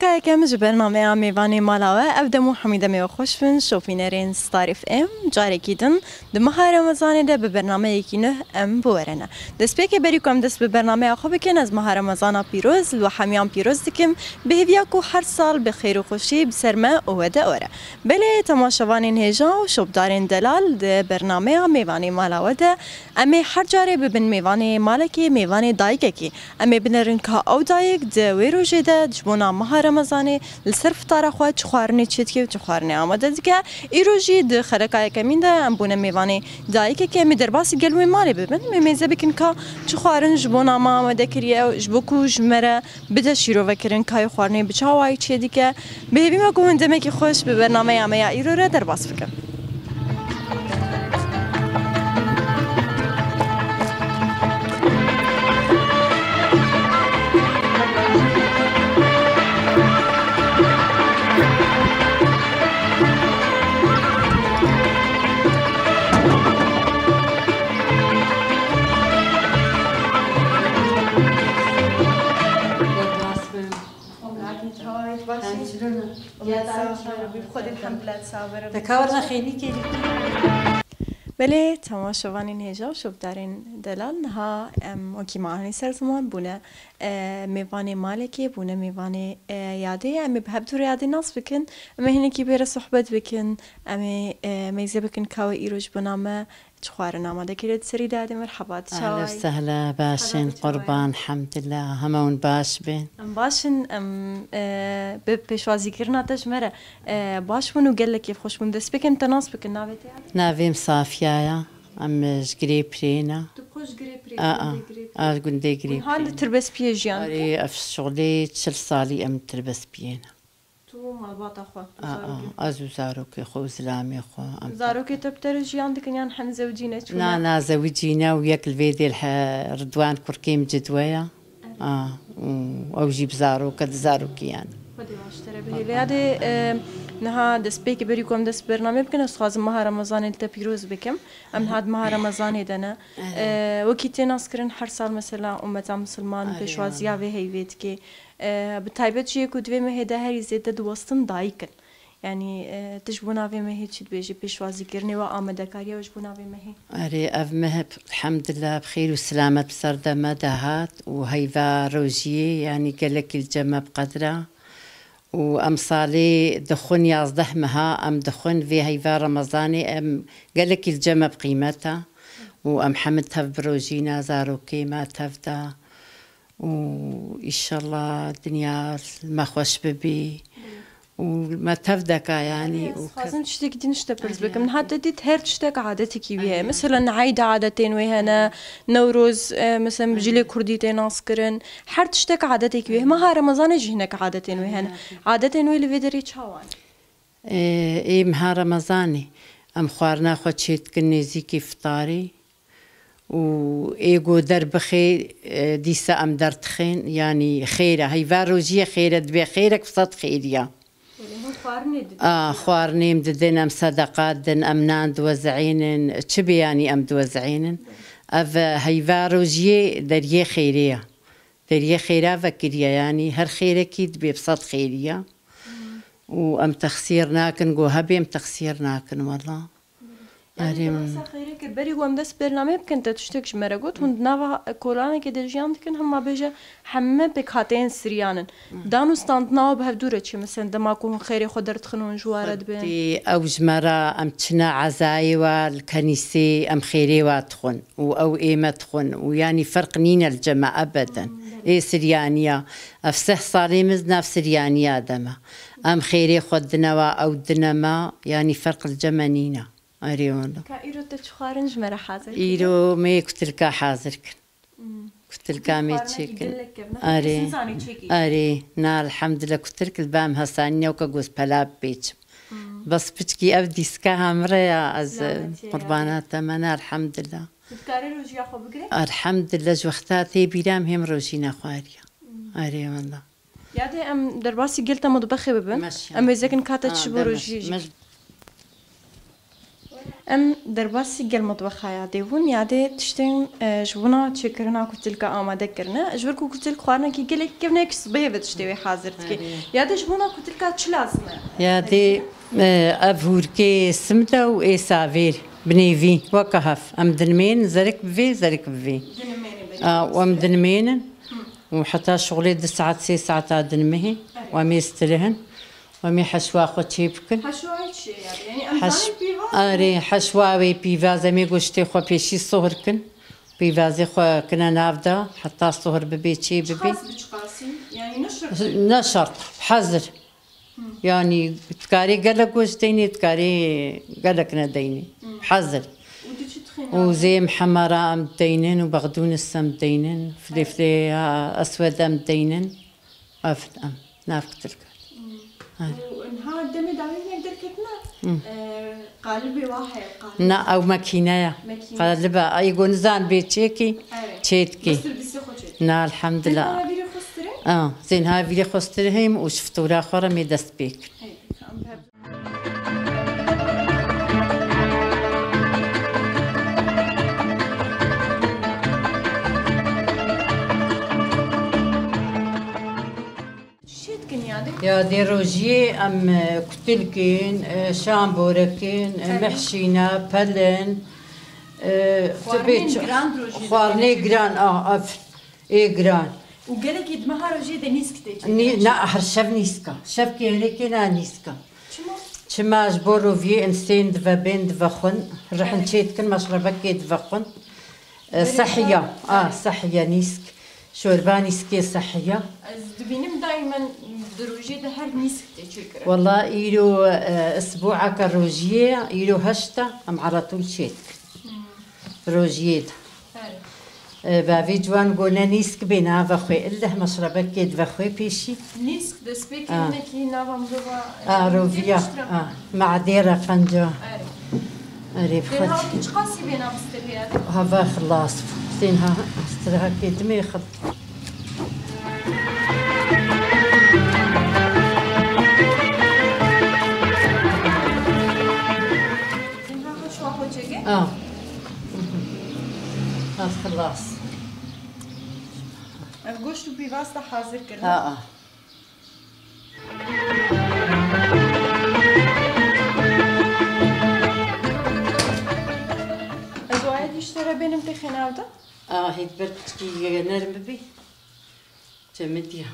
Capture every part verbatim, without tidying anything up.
Ka yekem ji bernameya Mêvanê Mala We, ev dem û hemî demê we xweş bin, şopînerên Star F M. Carekî din di meha Remezanê de bi bernameyekî nuh em bi we re ne. Destpêkê berî ku em dest bi bernameya xwe bikin, ez meha Remezana pîroz li we hemiyan pîroz dikim, bi hêviya ku her sal bi xêr û xweşî bi ser me û we de were. Belê temaşevanên hêja û şopdarên delal, di bernameya Mêvanê Mala We de em ê her carê bibin mêvanê malekê, mêvanê dayikekê. Em ê binerin ka ew dayik di wê rojê de ji bona meha Remezanê li ser fitara xwe çi xwarinê çêdike û çi xwarinê amade dike. Îro jî di xeleka yekemîn de em bûne mêvanê dayikekê. Em ê derbasî gel wê malê bibin. Em ê mêze bikin ka çi xwarin ji bona me amade kiriye, ji bo ku ji me re bide şîrovekirin ka wê xwarinê bi çi awayî çêdike. Bi hêvî me ku hûn demekî xweş bi bernameya me ya îro re derbas bikin. Te ka werna xênî kêlî. Belê, temaşevanên hêja û şopdarên delal, niha em wekî me anî ser ziman bûne, e, mêvanê malekê, bûne mêvanê, e, yadê. Em ê bi hev dû re yadê nas bikin. Em ê hinekî bê re sohbet bikin. Em ê, e, mêze bikin ka we îro ji bona me çi xwarin amade kiriye. Di serî de yadê merheba, tu çawa yî? Ehla sehla, baş in, qurban, elhemdulillah, hema hûn baş bin. Em baş in, em, e, bi pêşwazîkirina te ji me re, e, baş bûn û gelek kêfxweş bûn. Destpêkê em te nas bikin, navê te ya? Navê min Safiya ya. Em ji Girê Pirê ne. Tu bi xwe ji Girê Pirê, a, a, gundê Girê Pirê. A, gundê Girê Pirê. Hûn han li Tirbespiyê jiyan dikin? Erê, ev şixulê çil salî em Tirbespiyê ne. Tu û malbata xwe, tu, a, a, zarokê xwe. Ez û zarokê xwe û zilamê xwe, em. Zarokê te bi te re jiyan dikin yan hene zewicî ne, çûne? Na, na, zewicî ne û yek li vê dê li he-, Ridwan kurkê min cidwe ya. Erê. A, û ew jî bi zarok e, di zarokiyan. Xwedê baş te re bihêle. Yadê, e, niha destpêkê berî ku em dest bi bernamê bikin, ez dixwazim meha Remezanê li te pîroz bikim. Em niha di meha Remezanê de ne. Erê. E, wekî tê naskirin her sal mesela ummeta misilman, erê, pêşwaziya vê heyvê dike. E, bi taybet jî ku di vê mehê de herî zêde diwestin dayik in. Yanî, e, tu ji bona vê mehê çi dibêjî? Pêşwazîkirinê we, amadekariya we ji bona vê mehê? Erê, ev meh, elhemdulillah, bi xêr û silamet bi ser de me de hat û heyva rojiyê, yanî gelekî li cem me bi qedr e. Û em salê dixwin yazdeh meha, em dixwin vê heyva Remezanê, em gelekî li cem me bi qîmet e. Û em hemî tev bi rojî ne, zarokê me tev de. û îşallah dinya me xweş bibî û me tev deka, yanî. Erê, û ez dixwazim tiştekî din ji te pirs bikim. Niha te dît her tiştek adetekî wî heye. Erê. Mesela niheyda adetên wê hene, Newroz, e, mesela ji lê kurdî tê naskirin. Her tiştek adetekî wî heye. Meha Remezanê jî hinek adetên wê hene. Erê. Adetên wê li vê derê çawa ne? Ê, ê meha Remezanê em xwarina xwe çêdikin nêzîkî fitarê. û ê ku derbixê, e, dîsa em derdixên, yanî xêr e, heyva rojiyê xêr e, dibê xêrek bi sed xêriya. Belê, hûn xwarinê didin? A, xwarinê em didin, em sedeqa didin, em nan diwezînin, çi bê yanî em diwezînin. Ev, e, heyva rojiyê deriyê xêrê ye. Deriyê xêra vekiriye, yanî her xêrekî dibê bi sed xêriya. Hmm. Û em texsîr nakin, ku hebê em texsîr nakin, wela. Yanî, erê, te behsa xêrê kir. Berî ku em dest bi bernameyê bikin, te tiştek ji me re got. Hûn di nava kolanekê de jiyan dikin, hema bêje heme pêkhateyên Siryan in. Hmm. Dan û standina we bi hevdû re çi? Mesela dema ku hûn xêrê xwe derdixin, hûn ji wa re dibin? Xwedî ew ji me re, em çine ezayê we li kenîsê, em xêrê we dixwin û ew ê me dixwin û yanî ferq nîne li cem me ebeden. Hmm, belê. Ê Siryaniya. Ev seh salê min di nav Siryaniya de me. Em xêrê xwe dine we, ew dine me, yanî ferq li cem me nîne. Erê wela. Ka îro te çi xwarin ji me re hazir kir? Îro me yê kutilka hazir kin. Hmm. Kutilka me çêkin. Xwarinekî gelek kevn e. Erê. Kes nizanî çêkî. Erê. Na, elhemdulillah, kutilk li ba em hesanîne, weke goz pela bipêçim. Hmm. Bes piçkî ev dîska ha min re ya, ez, lanetî ye, qurbana te me ne, elhemdulillah. Tu dikarî rojiya xwe bigirî? Elhemdulillah, ji wexta tê bîra em hêm rojî nexwariye. Hmm. Erê wela. Yadê em derbasî gel te mutbexê bibin. Meşya. Em mêzekin ka te çi bo rojiyê jî. Em derbasî gel mutbexa yadê bûn. Yadê tiştên, e, ji bona çêkirina kutilka amade kirine. Ji ber ku kutilk xwarinekî gelek kevn e, sibê ve tiştê wê hazir dike. Erê. Yadê ji bona kutilka çi lazim e? Yadê, e, ev hûrkê simit e û ê savêr bi nêvî weke hev. Em dinimên zerik bi vê, zerik bi vê. Dinimêne belê. A, û em dinimênin. Hı. Û heta şixulê du saet, sê saeta dinimihê. Erê. Û em ê stirihin. Em ê heşwa xwe çê bikin. Heşwayê çi ye? Yanî em Heş-, zanîn pîvaz Erê, heşwa wê pîvaz, em ê goştê xwe pêşî sohir kin. Pîvazê xwe kine nav de, heta sohir bibe, çê bibe. Çiqas bi çiqasî? Yanî ne şert e? Ne şert, hezir. Hı. Yanî dikarê gelek goşt deynê, dikarê gelek nedeynê. Hı. Hezir. Û tu çi dixî Û nav de? Zêm hemara em deynin û bexdûnis em deynin, filê filê, ha, eswed em deynin. Ev em nav kutilka. Hmm. Hadi. Û niha demê dawî hinek derketine, Hmm. e, qalibê wa heye, qalib. Na, ew makîne ye. Makîne. Qalib e. Ay, go nizan bê çêkî, Erê. Çêtkî. Bistir bistir xwe çêt. Na, elhamdulillah. Zên ha vîrê xwe stirê? A, zên ha vîrê xwe stirê heyim û ji fitora xwe re mê dest pê kir. Hey, em her Çi dikin yadê? Yadê rojiyê em, e, kutilkên, e, şamborekin, e, Erê. Mehşîna, pelin, e, Xwarinên tibê çi-, giran rojiyê xwarinê dikin. Giran, a, ev, ê giran. Û gelekî di meha rojiyê de nîsk tê çêkirin. Nî-, na, her şev nîska. Şev kêrê kê na nîska. Çima? Çima ji bo roviyê insên divebên divexwin, rihin Erê. Çê dikin, meşrebekê divexwin. E, Berê sehiya, xwe, a, Erê. Sehiya nîsk. Şorba nîskê sehiya. Ez dibînim daîmen di rojê de her nîsk tê çêkirin. Wela îro, e, isbuaka rojiyê, îro heşt e, em eretûl çê dikin. Hmm. Rojiyê de. Erê. E, bavê ciwan go ne nîsk bê, nave xwe illeh, meşrebekê dive xwe pêşî. Nîsk destpêkê Ha. Hinekî nava mirova, A, e, roviya, tê piştre. A, me'dê re qenca. Erê. Erê, Tênha bixwet. Çiqasî bê nav stirê erê? Hava xilas bû. Tênha stirehekê dimê xil. Tênha xwe çiwa xwe çêke? A. Hat xilas. Ev goşt û pîvaz te hazir kirin. A, a. Ez wayê dîşte re bênim têxê nav de? A, hêdber piçkî nerm bibî. Çemidî ya.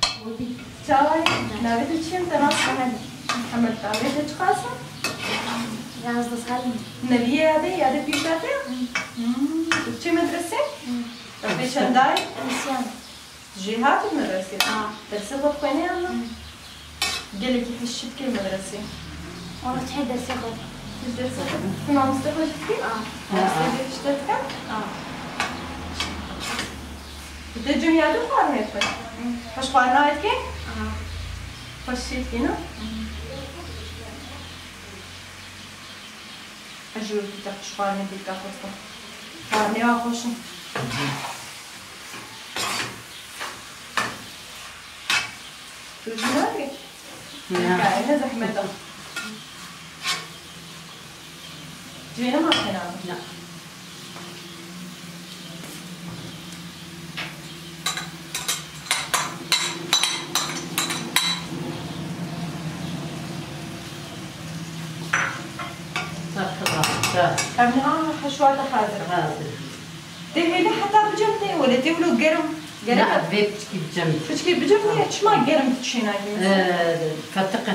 Çawa ye? Navê te çi ye? Te nas Hemed. Hemed, navê te çiqas e? Yazdeh salî. Neviyê yadê, yadê pîşa te? Hmm. Û çi medresê? Hmm. Te pê çendayê? Nisyan. Jêhatî medresê? Ha. Dersê xwe dixwênî yan na? Hmm. Gelekî hişî dikê medresê. Ona çi dersê xwe? Hişî dersê xwe? Tu mamostê xwe jî dikî? Ha. Mamostê jî hişî te dike? Ha. Tu tê cem yadê xwarinê dixwî? Hmm. Xweş xwarina dikê? Ha. Xweş şî dikî, na? Hmm. Ez jî wekî te xweş xwarinê dîka xwestim. Xwarinê wa xweş in. Tu jî nagê? Na. Ka, ne zehmet e. Cihê nema xêna. Na. Ev niha heşwata hazir. Hazir. Tê hêlî heta bicem tê, wele tê wilo germ. Gerek Na, e vê piçkî bicem. Piçkî bicem ya, çima germ tu çênakî mesela? Ee, fetiqe.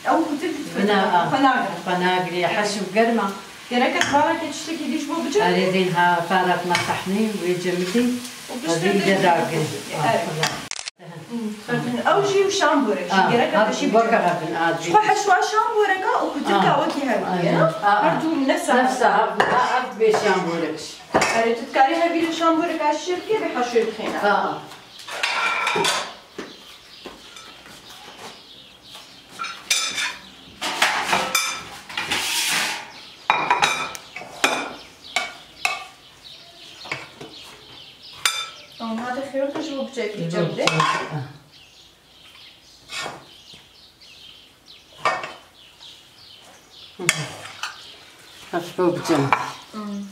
Ew kutir Bina, a. Xwe nagire. Xwe nagire, heş û germa. Gerek e pareke tiştekî dî ji bo bicem? Erê zên ha parak me sehnê wê cemidî. Û piştre Evî de de dagin. Erê. Hı, ferdin. Ew jî û şamborek jî. A, gerek e ha, peşî weke bicem. Hebin, a, Ji xwe heşwa şamboreka û kutirka A. Wekî hev bûye, Aynen. ne? A, a. Her du nefsa Nefsa hev. Hev, ha, hev bê şamborek. Erê, tu dikarî hevî li şamboreka şêr bikê, bê heşwê bixêne. A, a. Tamam, hadi xêr, tu ji bo biçekî Ji bo çev de. biçekî, ah. Hı hı. Hafif bicem. Hmm.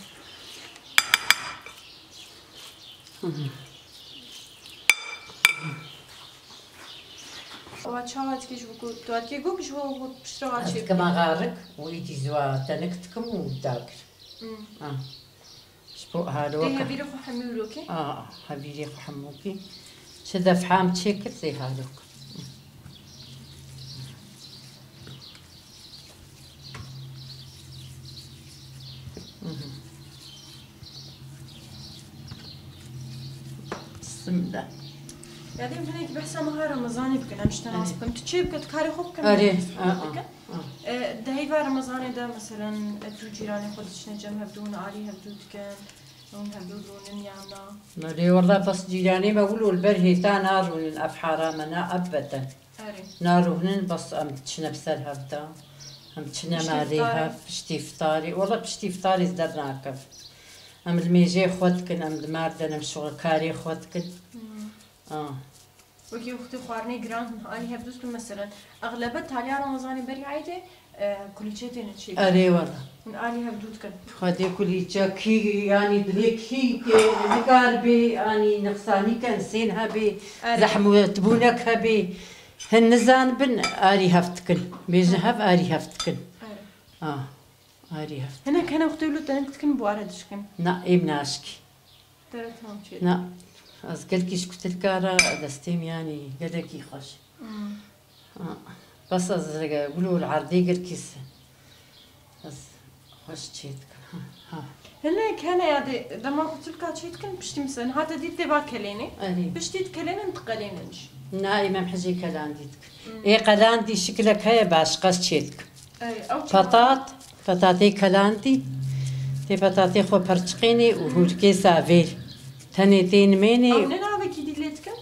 Wa çawa dikî ji bo ku tu dikî gok ji bo ku piştre wa çê Dikim bike? Axarik û îdî ziwa tenik dikim û dakir. Hmm. Ha. Ji bo Tê halok. Hevîrê xwe hemû wilo kê? A, hevîrê xwe hemû kî. Çi defha em çêkir zê halok. Bismillah. Ya dê em hinekî behsa meha Remezanê bikin, em ji te nas bikin. Tu çê bike, tu karê xwe bike, Erê, em a, a, bikin. A. E, di heyva Remezanê de, meselen, e, tu cîranê xwe diçine cem hevdû, hûn alî hevdû dikin, hûn hevdû dirûnin yan na? Belê, wela bes cîranê me wilo li ber hêta narûnin, ev harame, na ebeden. Erê. Narûnin, bes em diçine bi ser hev de. Em diçine Piştî malê iftarê. Hev, piştî iftarê. Wela piştî iftarê ez dernakevim. Em li mêjê xwe dikin, em li mar de ne, em şixul karê xwe dikin. Hmm. A. Wekî wextê xwarinê giran, alî hevdû dikin, meselen, exlebe taliya Remezanê berî eydê, e, kulîçe têne çêkirin. Erê wela. Hûn alî hevdû dikin. Xwedê kulîçe kî, yanî dilê kî tê, nikar bê, yanî nexsanî ke insên hebê, Erê. Zehmetbûnek hebê. Hin nizanibin, arî hev dikin. Bêjin hev arî hev dikin. Erê. A, arî hev. Hinek hene wextê wilo tenik dikin, buhare dişkin. Na, êm naşkî. Te tamam çê. Na, ez gelkî ji kutilka re destê min yanî gelekî xweş. Hmm. Ha. Bes ez wilo li erdê gelkî se-, ez xweş çê dikim. Ha, ha. Hinek hene ya dê dema kutilka çê dikin, piştî misin. Hate dît dê va kelênê. Erê. Piştî dikelênin, diqelênin jî. Na, ê me him hijê kelandî dikin. Hmm. Ê qelandî şikilek heye, baş qas çê dikim. Erê, ew çawa? Petat, petatê kelandî, tê petatê xwe perçiqênê û hûrikê savêr. Tenê tê nimênê. Ew ne navekî dî lê dikin?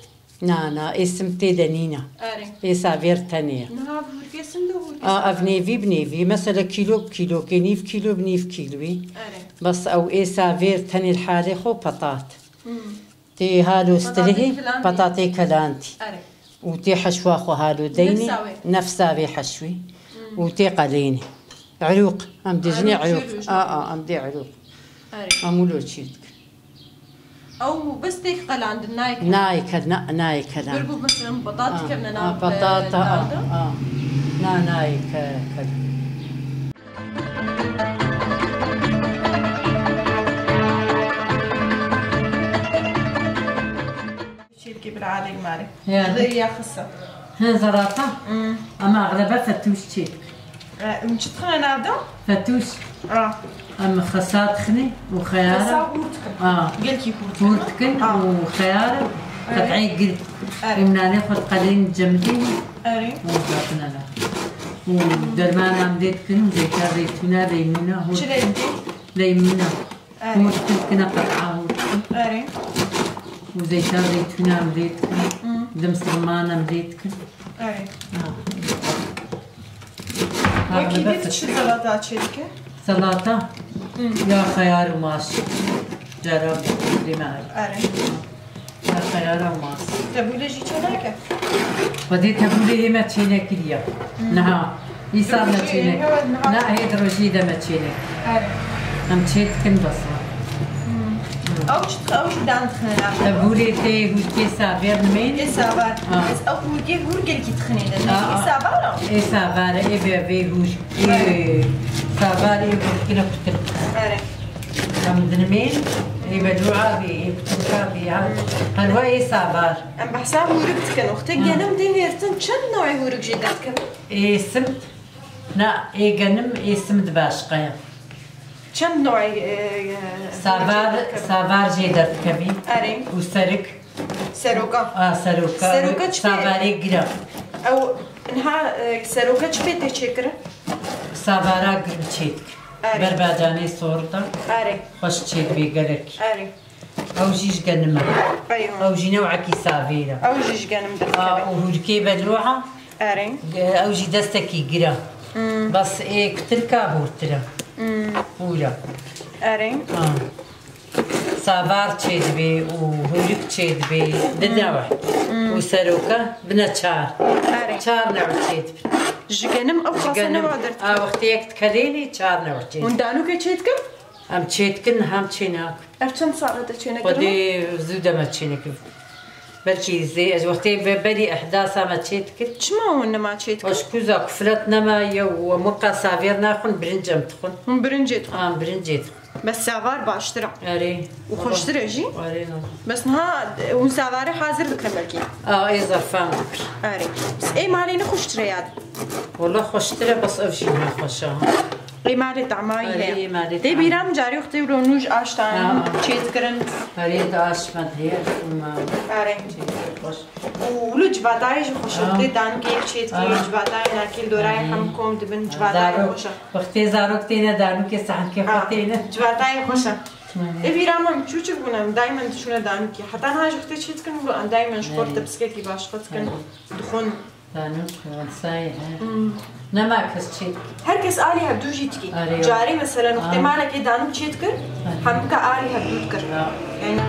Na, na, ê sim tê de nîne. Erê. Ê savêr tenê ye. Niha bi hûrikê sim de hûrikê A, ev savêr. Nêvî bi nêvî. Mesela kîlo bi kîlokê, nîv kîlo bi nîv kîloyî. Erê. Bes ew ê savêr tenê li halê xwe petat. Hmm. Tê halo Petatê stirihê, kilandî. Petatê kelandî. Erê. Û tê heşwa xwe halo deynê, Nefsa wê. Nefsa vê heşwî. Hmm. Û tê qelênê. Erûq, em dêjinê Erûq erûq. Çêrûj. A, a, em dê erûq. Erê. Em wilo çê dikin. Ew bes têk qelandin, nayê ke- Nayê ke-, na-, nayê kelandin. Bir bû, mesela, petat A, dikevne a, nav, petat, e, a, nav de. A. Na, nayê ke-, ke- Çêdikê bila alek malê. Ya. Ji ya xisa. Hin zerata? Hmm. Ama axlebe fetûş çêdik. E, hûn çi dixine nav de? Fetûş. A. Em xisa dixine û xeyara. Xisa hûr dikin. A. Gelkî hûr dikin. Hûr dikin A. û xeyara. Evet. Qet'ê gir. Evet. Û nanê xwe diqelên cemidê. Erê. Û datine la. Û dermana em dê dikin û zeyta zeytûna, leymûna, hûr. Çi leytî? Leymûna. Erê. Hûr dikin, dikine qet'a hûr dikin. Erê. Û zeyta zeytûna em lê dikin. Hı. Dimsirman em lê dikin. Erê. Ha. Wekî Ha, dî bes. Çi zelata çêdike? Zelata? Hı. Ya xeyar û maş. Cara krîma. Erê. Ya xeyara û mas. Tebûlê jî çê nake? Xwedê tebûlê ê me çê nekiriye. Hmm. Niha. Îsal me çê ne-, niha. Na, hê di rojî de me çê ne-, Erê. Em çê dikin bes ha. Hmm. Ew çi, ew jî dan dixine nav. Tebûlê tê hûrkê savêr nimên. Ê savar. Ha. Ez ew hûrkê hûr gelkî dixinê de. Ha, ha. Ê savar a? Ê savar e, ê be vê hûr. Ê savar ê hûrkine kutin. Erê. Em dinimên, ê belûa bê, ê kutilka bê, ha. Her wa ê savar. Em behsa hûrik dikin. Wextê Ha. genim tê hêrtin, çend newê hûrik jê derdikevin? Ê simd, na, ê genim, ê simd başqa ye. Çend newê, e, e, Savar, hûrik jê derdikevin? Savar jê derdikevî. Erê. Û serik. Seroka. A, seroka. Seroka çi pê? Savarê gir e. Ew, niha, e, seroka çi pê tê çêkirin? Savara gir bi çêdik. Erê. Berbacanê sor de. Erê. Xweş çêdibê gelek. Erê. Ew jî ji genim e. Eywa. Ew jî newekî savêr e. Ew jî ji genim A, derdikeve. Û hûrikê belûa. Erê. Ge-, ew jî destekî gir e. Hmm. Bes ê kutilka hûrtir e. Hmm. Hûr e. Erê. A. Savar çêdibê û hûrik çêdibê. Di Hmm. newe. Hmm. Û seroka bine çar. Erê. Çar newe çêdibin. Ji genim ew qasa newa derdikin. A wextê yek dikelênî çar ne wextê. Hûn danûkê çêdikin? Em çêdikin, hem çênakin. Ev çend sal e te çênekirin? Xwedê zû de me çênekir. Belkî zê, ez wextê be-, berî ehdasa me çêdikir. Çima hûn nema çêdikin? Xweş kuza kuflet nema ye û em weka savêr naxwin, birinc em dixwin. Hûn birincê dixwin? Em birincê dixwin. Bes savar baştir e. Erê. Û xweştir e jî? Erê, ne. Bes niha hûn savarê hazir dikin belkî? A, ê zerfan dikir. Erê. Bes ê malê ne xweştir e ya? Wala xweştir e, bes ev jî ne xweş e. Ê malê tamayî heye. Erê, ê malê. Tê bîra min carî wextê wilo nûj aştan çêdikirin. Erê, di aş me dihê, erê. Xweş. Û wilo civatayê jî xweş e. Tê danûkê yek çêdikir, civatayê nakî li dorayê hem kom dibin, civatayê xweş e. Wextê zarok têne danûkê, sehnkê xwe têne. Civatayê xweş e. Ê bîra me çûçik bûne, em daymen diçûne danûkê. Heta niha jî wextê çêdikin, wilo em daymen ji xwe tepsikekî baş xwe dikin, dixwin. Danûk, wensayê he. Nema kes çêdikir. Her kes alî hevdû jî dikî. Carê mesela wextê malekê danûk çêdikir, hemûka alî hevdû dikir. Yani